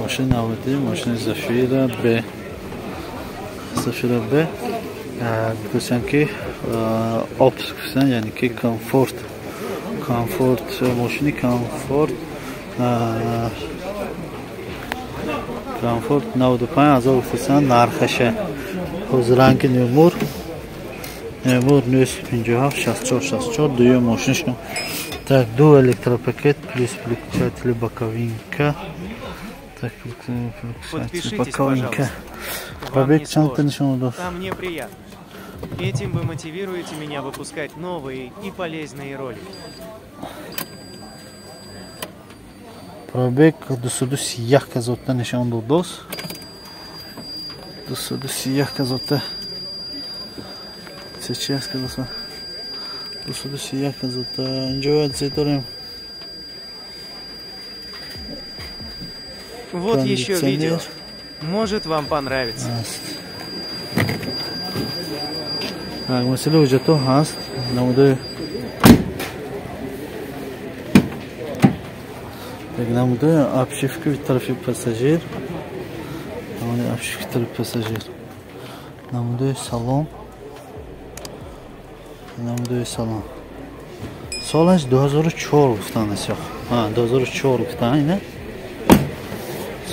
Мошини навбатӣ, мошини Зафира Б. Зафира Б. Гуфтанд ки опс гуфтанд, яъне ки комфорт. Комфорт, мошини комфорт. Комфорт 95 000 гуфтанд нархаша. Ҳозир ранги Немур. Немур 957 64 64 дуюм мошинашон. Так, ду электропакет плюс включатель боковинка. Так, включатель боковинка. Пробег чанд нишон дод? А мне приятно. Этим вы мотивируете меня выпускать новые и полезные ролики. Пробег 231 ҳазорта нишон дод дос. 231 ҳазорта. Чӣ аст ки дос? 231 ҳазорта. Инҷо зе дорем. Вот еще видео. Может, вам понравится. Так, масъала ҳуҷҷатҳо ҳаст. Намудаи так, намудаи обшивки тарафи пассажир. Намудаи обшивки тарафи пассажир. Намудаи салон. Намудаи салон. Солаш 2004 гуфтанд асёқ. Ҳа, 2004 гуфтанд, ина.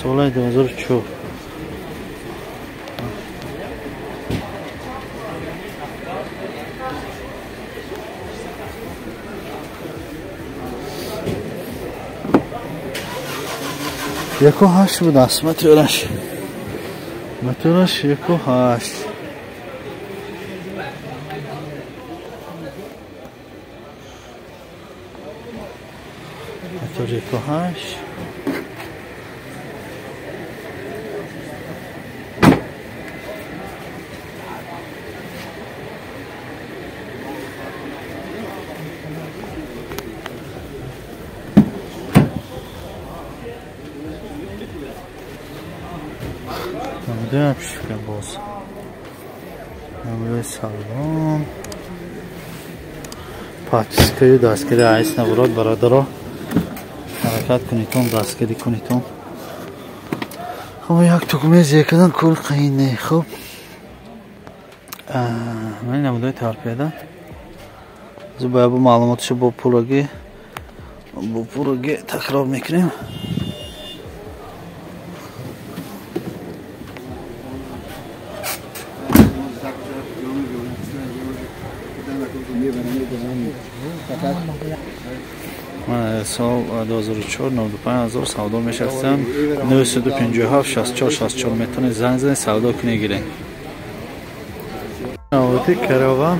Солаи 2004. 1.8 буд аст мотораш. Мотораш 1.8. Мотор 1.8. Намудаи обшивка боз. Намудаи салон. Подпискаю дастгирӣ айс набурод бародаро. Ҳаракат кунитон, дастгирӣ кунитон. Хоб, як тугме зер кардан кор қиин не. Хоб. Ман намудаи торпеда. Бояд бо маълумоташо бо пурагӣ такрор мекунем. Сол 2004 95 000 савдо мешаванд. 957 64 64 метавонед занг занед, савдо кунед, гиред. Навбати караван,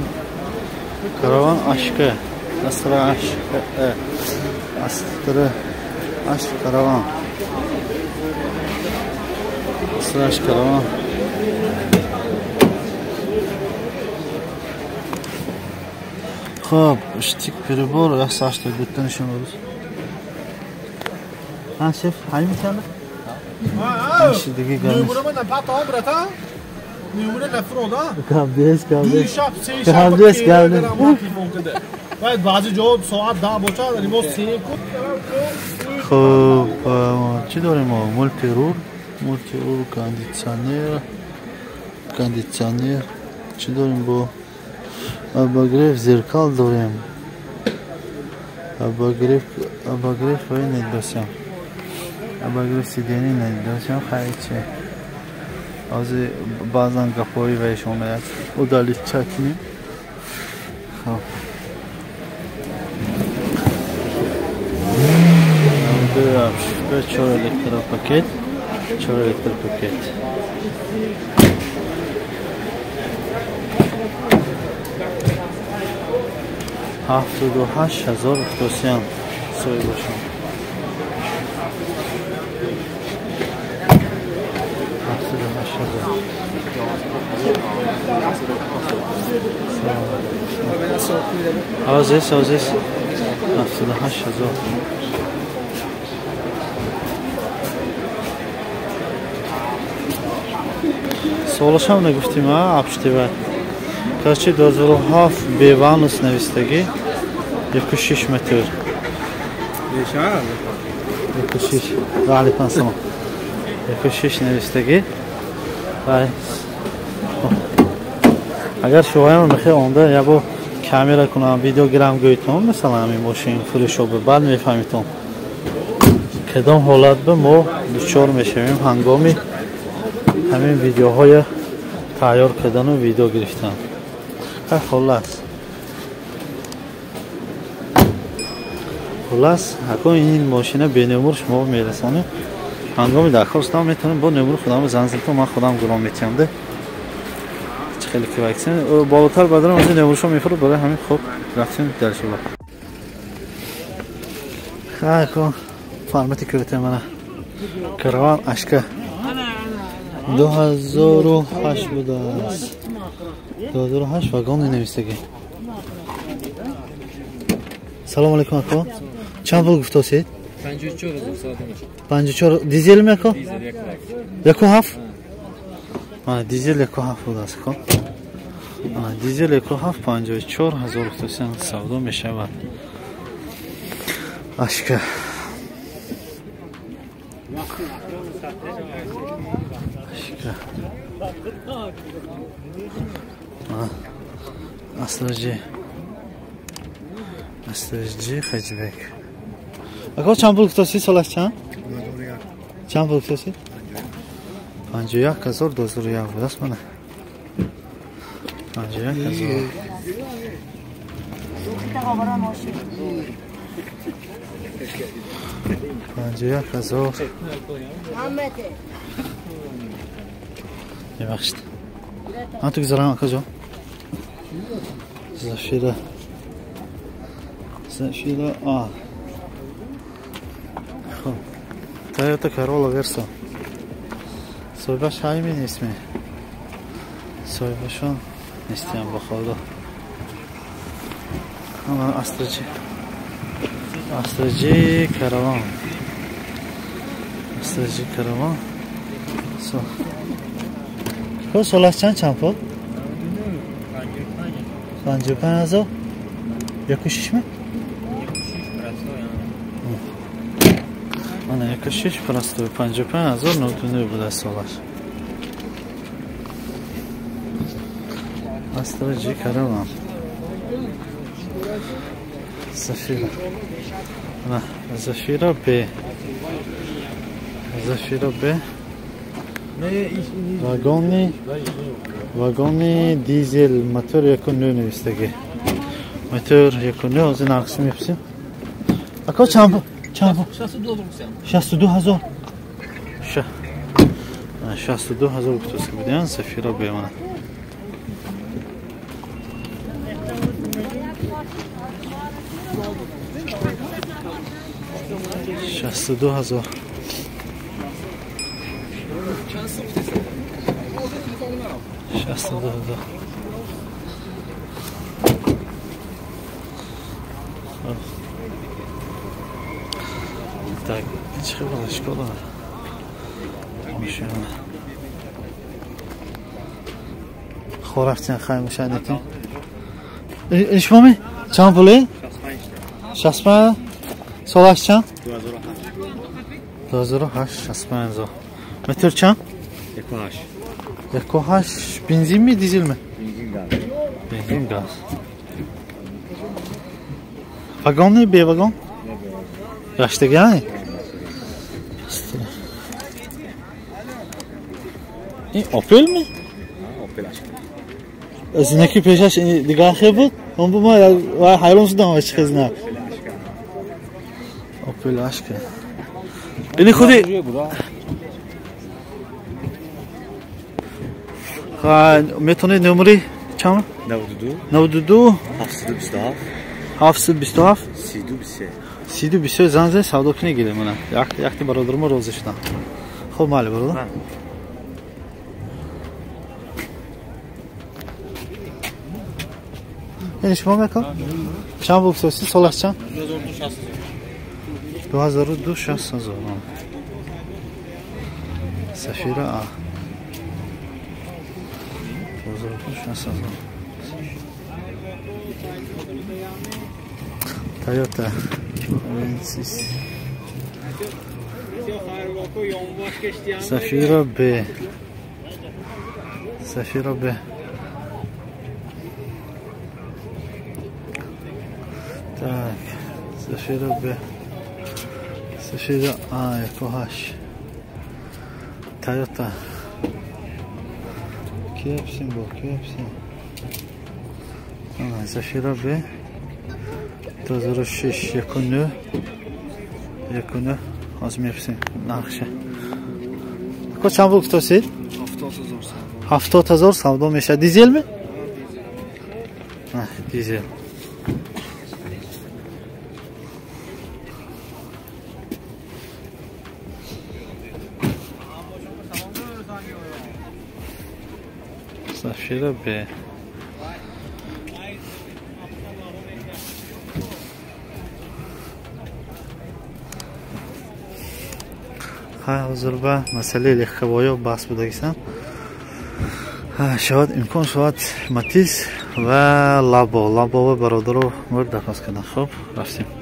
караван ашка, Астра ашка, Астра аш караван. Астра аш караван. Хоб, штик прибор 182 нишон дод. Ҳа, шеф, ҳай метавонад? Хоб, чӣ дорем мо? Мультирур, мультирур, кондитсионер, кондитсионер. Чӣ дорем бо? Обогрев зеркал дорем. Обогрев, обогрев вай недосям. Обогрев сидени недосям, хайче. Ҳозир баъзан гапҳои вайшон меяд. Удалить кунем. Хоб. Чор электропакет, чор электропакет. 78 000 гуфтосиям соҳибашон. 78 000. Азиз, азиз. 78 000. Солашам нагуфтим, а, обшива. Короче, 2007 Беванус навистагӣ. 1.6 метр. 1.6. Ва алейкум ассалом. 1.6 навиштагӣ. Агар шумоям мехоҳед омда я бо камера кунам, видео гирам гӯйтон, масалан ҳамин мошин фурӯшо баъд мефаҳмитон кадом ҳолат ба мо дучор мешавем ҳангоми ҳамин видеоҳоя тайёр кардану видео гирифтан. Хулас. Хулас, ҳакун ин мошина бенумур шумо мерасонем. Ҳангоми дархост ҳам метавонем бо нумури худам занг занед, ман худам гуром метиҳам. Чӣ хеле ки ваксин болотар бадарам, аз нумуршо мефурӯд барои ҳамин. Хуб, рафтем даршо. Хайко формати кӯта мана караван ашка 2008 будааст. 2008 вагони навистагӣ. Салом алейкум ака. Чанд пул гуфтосед? 54 дизел ми ака? 1.7? Мана дизел 1.7 будааст ака. Мана дизел 1.7 54 ҳазор гуфтосен савдо мешавад. Ашка. Ашка. Астраҷи. Астраҷи хеҷбек. Ака чанд пул гуфтосӣ солаш чанд? Чанд пул гуфтосӣ? 51 ҳазор 2001 будааст мана. 51 ҳазор. 51 ҳазор. Мебахшид. Ман ту гузарам ака ҷон. Зафира. Зафира А. Хуб. Toyota Corolla Verso. Соҳибаш ҳайми нестми? Соҳибашон нестиям ба худо. Ама Астраҷи. Астраҷи Караван. Астраҷи Караван. Хуб, солаш чанд пул? 55 ҳазор. 1.6 ми? Мана 1.6 простой 55 ҳазор 99 будааст солаш. Астраҷи Караван. Зафира. На, Зафира Б. Зафира Б. Вагони дизел мотор 1.9 навистагӣ. Мотор 1.9 ҳозир нархшо мепурсем. Ака чанд чанд? 62 ҳазор. 62 ҳазор гуфтост будиян Зафира Б мана. 62 ҳазор. 62 ҳазор. Так, чӣ хабар школа? Мошина. Хо рафтем хай мушоҳида кунем. Шумо ми? Чанд пуле? 65. Солаш чанд? 2008 65 ҳазор. Мотор чанд? 1.8. 1.8 бензин ми дизел ми? Бензин газ. Бензин газ. Вагон не бе вагон? Гаштаги ай? Ин Опел ми? Опел ашка. Аз инаки пешаш дигар хел буд? Он бу ма ҳайрон шудам чӣ хел знак. Опел ашка. Ини худи метавонед номери чанд? 92 92 727 727 32 32 занг зад савдо кунед гирем мана. Якти бародармо розӣ шудам. Хуб майли бародар. Ин шумо мекун? Чанд пул гуфтосӣ? Солаш чанд? 2002 60 ҳазор. Сафира А. 2002 60 ҳазор. Toyota Avensis. Сафира Б. Сафира Б. Так, Сафира Б. Сафира А, 1.8. Тойота. Кепсин бо, кепсин. Сафира Б. 2006 1.9. 1.9. Ҳозир мепурсем нархша. Ко чанд пул гуфтосед? 70 000 савдо мешавад. Дизел ми? Дизел. Сафира Б. Ҳозир ба масъалаи легковой ё баҳс будагисан. Шавад, имкон шавад, Матиз ва Лабо. Лабова бародаро мор дархост карданд. Хуб, рафтем.